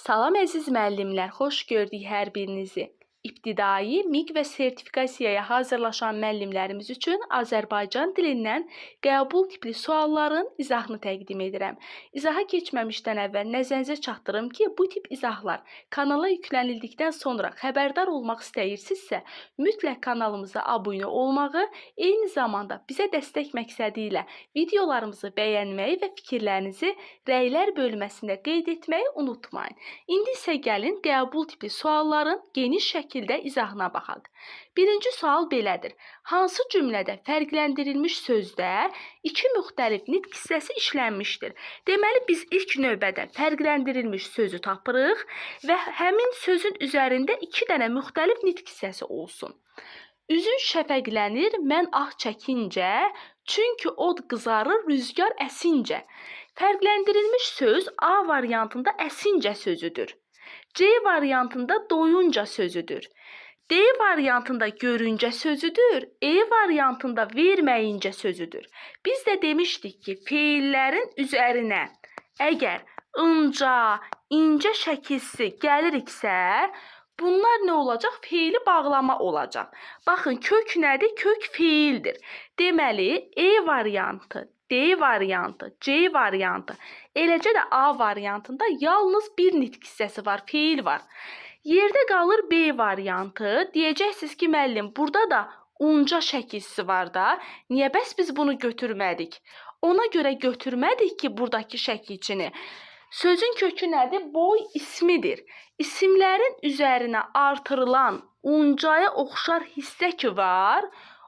Salam əziz müəllimlər, xoş gördük hər birinizi. İbtidai, MİQ və sertifikasiyaya hazırlaşan müəllimlərimiz üçün Azərbaycan dilindən qəbul tipli sualların izahını təqdim edirəm. İzaha keçməmişdən əvvəl nəzərinizə çatdırım ki, bu tip izahlar kanala yüklənildikdən sonra xəbərdar olmaq istəyirsinizsə, mütləq kanalımıza abunə olmağı, eyni zamanda bizə dəstək məqsədi ilə videolarımızı bəyənməyi və fikirlərinizi rəylər bölməsində qeyd etməyi unutmayın. İndi isə gəlin qəbul tipli sualların geniş şəkildə izahına baxaq. Birinci sual belədir. Hansı cümlədə fərqləndirilmiş sözdə iki müxtəlif nitq hissəsi işlənmişdir? Deməli biz ilk növbədə fərqləndirilmiş sözü tapırıq və həmin sözün üzərində iki dənə müxtəlif nitq hissəsi olsun. Üzün şəfəqlənir, mən ah çəkincə, çünki od qızarır rüzgar əsincə. Fərqləndirilmiş söz A variantında əsincə sözüdür. C variantında doyunca sözüdür. D variantında görüncə sözüdür. E variantında verməyincə sözüdür. Biz də demişdik ki, feillərin üzərinə əgər ınca, incə şəkilsi gəliriksə, bunlar nə olacaq? Feili bağlama olacaq. Baxın, kök nədir? Kök feildir. Deməli, E variantı, D variantı, C variantı, eləcə də A variantında yalnız bir nitq hissəsi var, feil var. Yerdə qalır B variantı. Deyəcəksiniz ki, müəllim, burada da unca şəkilsi var da. Niyə bəs biz bunu götürmədik? Ona görə götürmədik ki, buradakı şəkilçini. Sözün kökü nədir? Boy ismidir. İsimlərin üzərinə artırılan uncaya oxşar hissə ki var,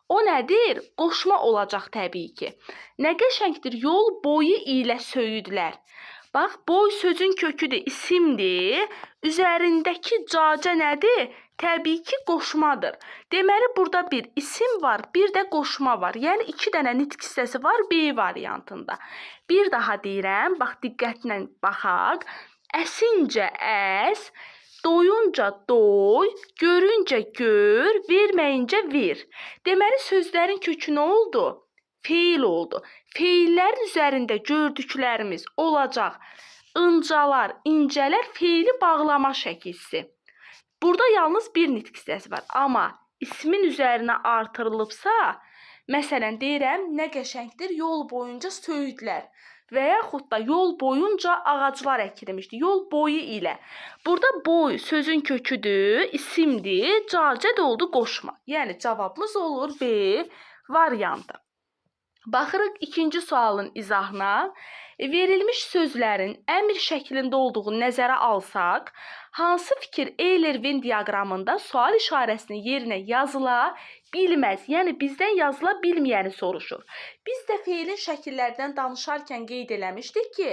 o nədir? Qoşma olacaq təbii ki. Nə qəşəngdir yol boyu ilə söyüdlər. Bax, boy sözün köküdür, isimdir. Üzərindəki caca nədir? Təbii ki, qoşmadır. Deməli, burada bir isim var, bir də qoşma var. Yəni, iki dənə nitq hissəsi var B variantında. Bir daha deyirəm, bax, diqqətlə baxaq. Əsincə əs, doyunca doy, görüncə gör, verməyincə ver. Deməli, sözlərin kökü nə oldu? Feil oldu. Feillərin üzərində gördüklərimiz olacaq. İncalar, incələr feili bağlama şəkilsi. Burada yalnız bir nitq hissəsi var. Amma ismin üzərinə artırılıbsa, məsələn deyirəm, nə qəşəngdir yol boyunca söyüdlər və yaxud da yol boyunca ağaclar əkilmişdi. Yol boyu ilə. Burada boy sözün köküdür, isimdir, cacə də oldu qoşma. Yəni cavabımız olur B variantı. Baxırıq ikinci sualın izahına. Verilmiş sözlərin əmr şəklində olduğunu nəzərə alsaq, hansı fikir Euler-Venn diaqramında sual işarəsinin yerinə yazıla bilməz? Yəni bizdən yazıla bilməyəni soruşur. Biz də feilin şəkillərdən danışarkən qeyd eləmişdik ki,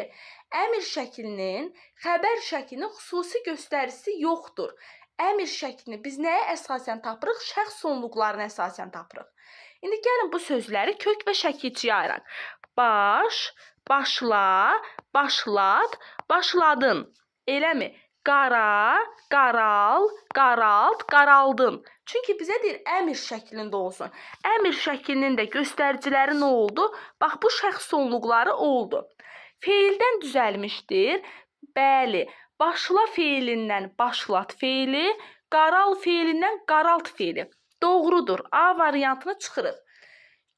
əmr şəklinin xəbər şəklinin xüsusi göstəricisi yoxdur. Əmr şəklini biz nəyə əsasən tapırıq? Şəxs sonluqlarına əsasən tapırıq. İndi gəlin bu sözləri kök və şəkilçiyə ayıraq. Baş, başla, başlat, başladın. Eləmi? Qara, qaral, qaralt, qaraldın. Çünki bizə deyir əmr şəklində olsun. Əmr şəklinin də göstəriciləri nə oldu? Bax, bu şəxs sonluqları oldu. Feildən düzəlmişdir. Bəli, başla feilindən başlat feili, qaral feilindən qaralt feili. Doğrudur. A variantını çıxırıq.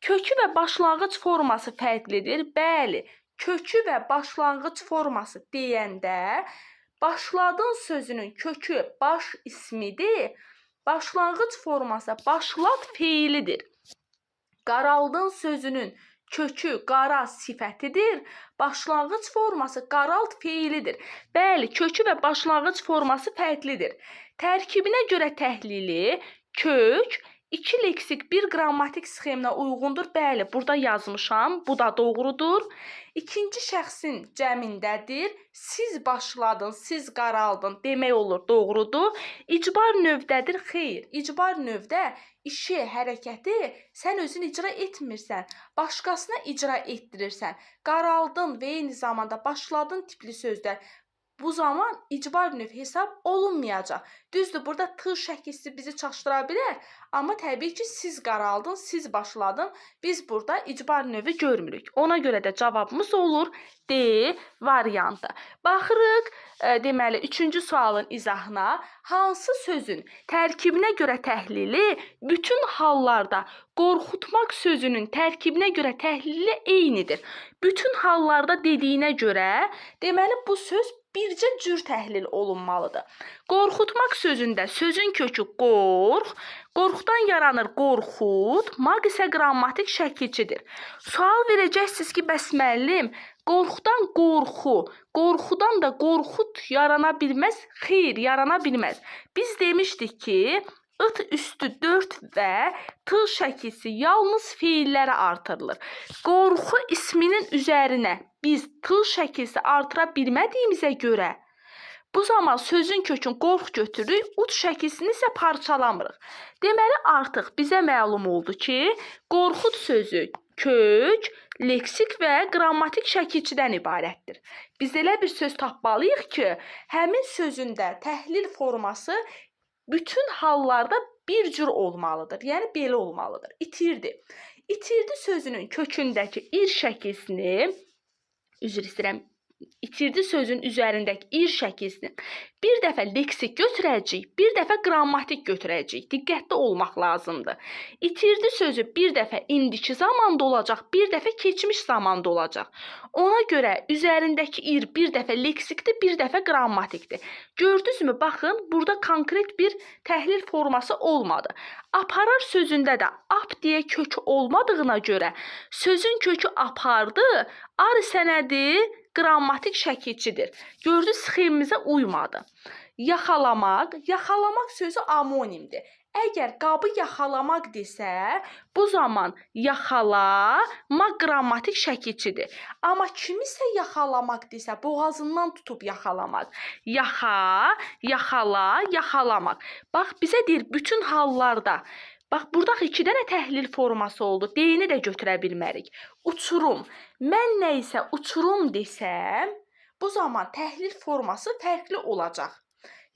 Kökü və başlanğıc forması fərqlidir. Bəli, kökü və başlanğıc forması deyəndə başladın sözünün kökü baş ismidir. Başlanğıc forması başlat feilidir. Qaraldın sözünün kökü qara sifətidir. Başlanğıc forması qaralt feilidir. Bəli, kökü və başlanğıc forması fərqlidir. Tərkibinə görə təhlili kök iki leksik bir qrammatik sxeminə uyğundur. Bəli, burada yazmışam. Bu da doğrudur. İkinci şəxsin cəmindədir. Siz başladın, siz qaraldın demək olur. Doğrudur. İcbar növdədir. Xeyr, icbar növdə işi, hərəkəti sən özün icra etmirsən, başqasına icra etdirirsən. Qaraldın və eyni zamanda başladın tipli sözlər Bu zaman icbar növ hesab olunmayacaq. Düzdür, burada T şəkilsi bizi çaşdıra bilər, amma təbii ki, siz qaraldın, siz başladın. Biz burada icbar növü görmürük. Ona görə də cavabımız olur D variantı. Baxırıq, deməli, üçüncü sualın izahına. Hansı sözün tərkibinə görə təhlili bütün hallarda qorxutmaq sözünün tərkibinə görə təhlili eynidir? Bütün hallarda dediyinə görə, deməli, bu söz bircə cür təhlil olunmalıdır. Qorxutmaq sözündə sözün kökü qorx, qorxdan yaranır qorxut, maq isə qrammatik şəkilçidir. Sual verəcəksiniz ki, bəs müəllim, qorxudan qorxu, qorxudan da qorxut yarana bilməz? Xeyr, yarana bilməz. Biz demişdik ki, ıt üstü 4 və t şəkilsi yalnız feillərə artırılır. Qorxu isminin üzərinə biz t şəkilsi artıra bilmədiyimizə görə bu zaman sözün kökün qorx götürürük, ut şəkilsini isə parçalamırıq. Deməli, artıq bizə məlum oldu ki, qorxut sözü kök, leksik və qrammatik şəkilçidən ibarətdir. Biz elə bir söz tapmalıyıq ki, həmin sözün də təhlil forması bütün hallarda bir cür olmalıdır. Yəni belə olmalıdır. İtirdi. İtirdi sözünün kökündəki ir şəkilsini, üzr istəyirəm, itirdi sözün üzərindəki ir şəkilsini bir dəfə leksik götürəcəyik, bir dəfə qrammatik götürəcəyik. Diqqətli olmaq lazımdır. İtirdi sözü bir dəfə indiki zamanda olacaq, bir dəfə keçmiş zamanda olacaq. Ona görə üzərindəki ir bir dəfə leksikdir, bir dəfə qrammatikdir. Gördünüzmü? Baxın, burada konkret bir təhlil forması olmadı. Aparar sözündə də ap deyə kök olmadığına görə sözün kökü apardı, ar isə nədir? Qrammatik şəkilçidir. Gördünüz, sxemimizə uymadı. Yaxalamaq, yaxalamaq sözü amonimdir. Əgər qabı yaxalamaq desə, bu zaman yaxalamaq qrammatik şəkilçidir. Amma kimisə yaxalamaq desə, boğazından tutub yaxalamaq. Yaxa, yaxala, yaxalamaq. Bax, bizə deyir bütün hallarda. Bax, burada iki dənə təhlil forması oldu. D-ni də götürə bilmərik. Uçurum. Mən nə isə uçurum desəm, bu zaman təhlil forması fərqli olacaq.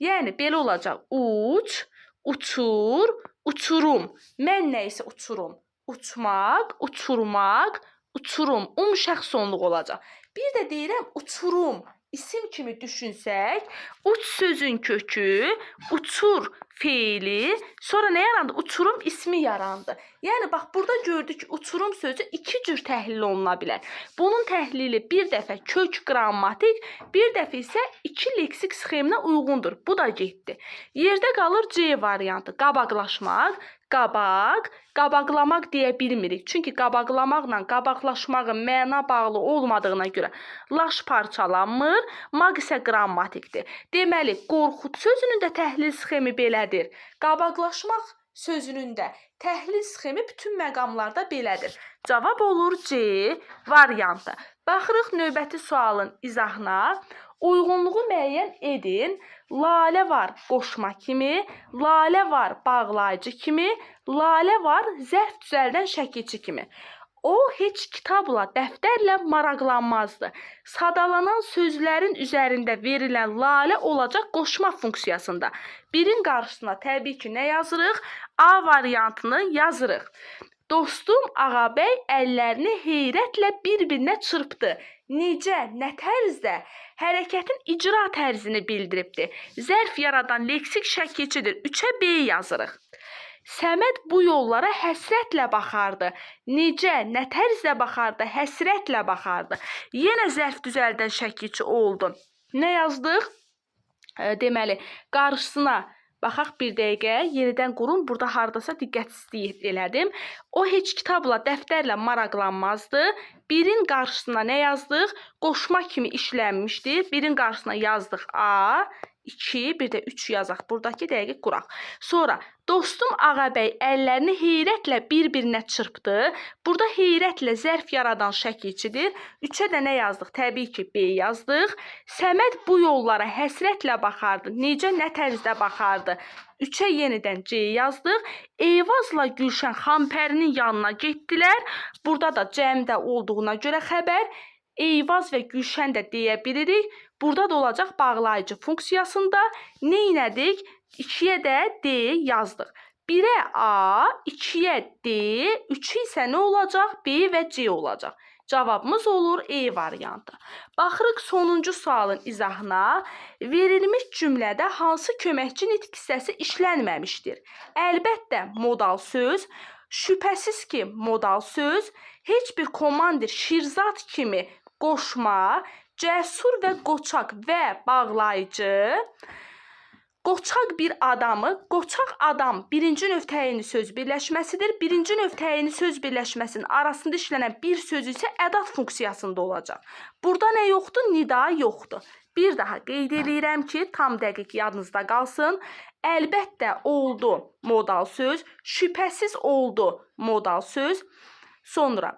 Yəni, belə olacaq. Uç, uçur, uçurum. Mən nə isə uçurum. Uçmaq, uçurmaq, uçurum. Şəxs sonluq olacaq. Bir də deyirəm uçurum. İsim kimi düşünsək, uç sözün kökü, uçur feili, sonra nə yarandı? Uçurum ismi yarandı. Yəni bax, burada gördük ki, uçurum sözü iki cür təhlil oluna bilər. Bunun təhlili bir dəfə kök qrammatik, bir dəfə isə iki leksik sxeminə uyğundur. Bu da getdi. Yerdə qalır C variantı. Qabaqlaşmaq, qabaq, qabaqlamaq deyə bilmirik. Çünki qabaqlamaqla qabaqlaşmağın məna bağlı olmadığına görə laş parçalanmır, maq isə qrammatikdir. Deməli, qorxut sözünün də təhlil sxemi belədir. Qabaqlaşmaq sözünün də təhlil sxemi bütün məqamlarda belədir. Cavab olur C variantı. Baxırıq növbəti sualın izahına. Uyğunluğu müəyyən edin. Lalə var qoşma kimi, lalə var bağlayıcı kimi, lalə var zərf düzəldən şəkilçi kimi. O heç kitabla, dəftərlə maraqlanmazdı. Sadalanan sözlərin üzərində verilən lalə olacaq qoşma funksiyasında. Birin qarşısına təbii ki, nə yazırıq? A variantını yazırıq. Dostum Ağabəy əllərini heyrətlə bir-birinə çırpdı. Necə, nə tərzdə? Hərəkətin icra tərzini bildiribdi. Zərf yaradan leksik şəkilçidir. 3-ə B yazırıq. Səməd bu yollara həsrətlə baxardı. Necə, nə tərzdə baxardı? Həsrətlə baxardı. Yenə zərf düzəldən şəkilçi oldu. Nə yazdıq? Deməli, qarşısına baxaq bir dəqiqə, yenidən qurun. Burada hardasa diqqətsizlik elədim. O heç kitabla, dəftərlə maraqlanmazdı. Birin qarşısına nə yazdıq? Qoşma kimi işlənmişdir. Birin qarşısına yazdıq A, 2, bir də 3 yazaq. Buradakı dəqiq quraq. Sonra dostum Ağabəy əllərini heyrətlə bir-birinə çırpdı. Burada heyrətlə zərf yaradan şəkilçidir. 3-ə də nə yazdıq? Təbii ki, B yazdıq. Səməd bu yollara həsrətlə baxardı. Necə, nə tərzdə baxardı? 3-ə yenidən C yazdıq. Eyvazla Gülşən Xanpərinin yanına getdilər. Burada da cəmdə olduğuna görə xəbər Eyvaz və Gülşən də deyə bilirik. Burada da olacaq bağlayıcı funksiyasında. Nə etdik? 2-yə də D yazdıq. 1-ə A, 2-yə D, 3 isə nə olacaq? B və C olacaq. Cavabımız olur E variantı. Baxırıq sonuncu sualın izahına. Verilmiş cümlədə hansı köməkçi nitq hissəsi işlənməmişdir? Əlbəttə, modal söz. Şübhəsiz ki, modal söz heç bir komandir Şirzad kimi qoşma, cəsur və qoçaq və bağlayıcı. Qoçaq bir adamı, qoçaq adam birinci növ təyinli söz birləşməsidir. Birinci növ təyinli söz birləşməsinin arasında işlənən bir söz isə ədat funksiyasında olacaq. Burada nə yoxdur? Nida yoxdur. Bir daha qeyd eləyirəm ki, tam dəqiq yadınızda qalsın. Əlbəttə oldu modal söz, şübhəsiz oldu modal söz. Sonra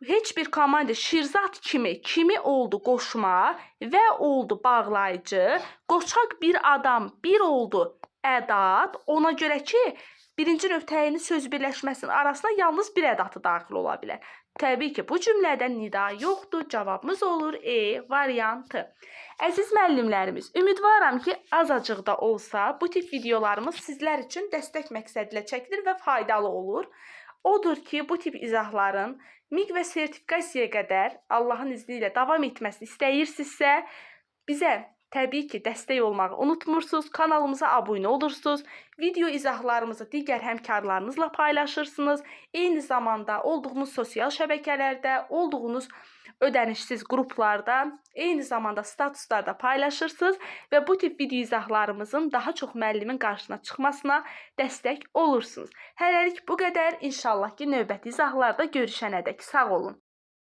heç bir komandir Şirzad kimi, kimi oldu qoşma və oldu bağlayıcı, qoçaq bir adam bir oldu ədat. Ona görə ki, birinci növ təyinli söz birləşməsinin arasına yalnız bir ədatı daxil ola bilər. Təbii ki, bu cümlədə nida yoxdur. Cavabımız olur E variantı. Əziz müəllimlərimiz, ümidvaram ki, azacıq da olsa bu tip videolarımız sizlər üçün dəstək məqsədilə çəkilir və faydalı olur. Odur ki, bu tip izahların MİQ və sertifikasiyaya qədər Allahın izni ilə davam etməsini istəyirsinizsə, bizə təbii ki, dəstək olmağı unutmursunuz, kanalımıza abunə olursunuz, video izahlarımızı digər həmkarlarınızla paylaşırsınız. Eyni zamanda olduğunuz sosial şəbəkələrdə, olduğunuz ödənişsiz qruplarda, eyni zamanda statuslarda paylaşırsınız və bu tip video izahlarımızın daha çox müəllimin qarşısına çıxmasına dəstək olursunuz. Hələlik bu qədər. İnşallah ki, növbəti izahlarda görüşənədək sağ olun.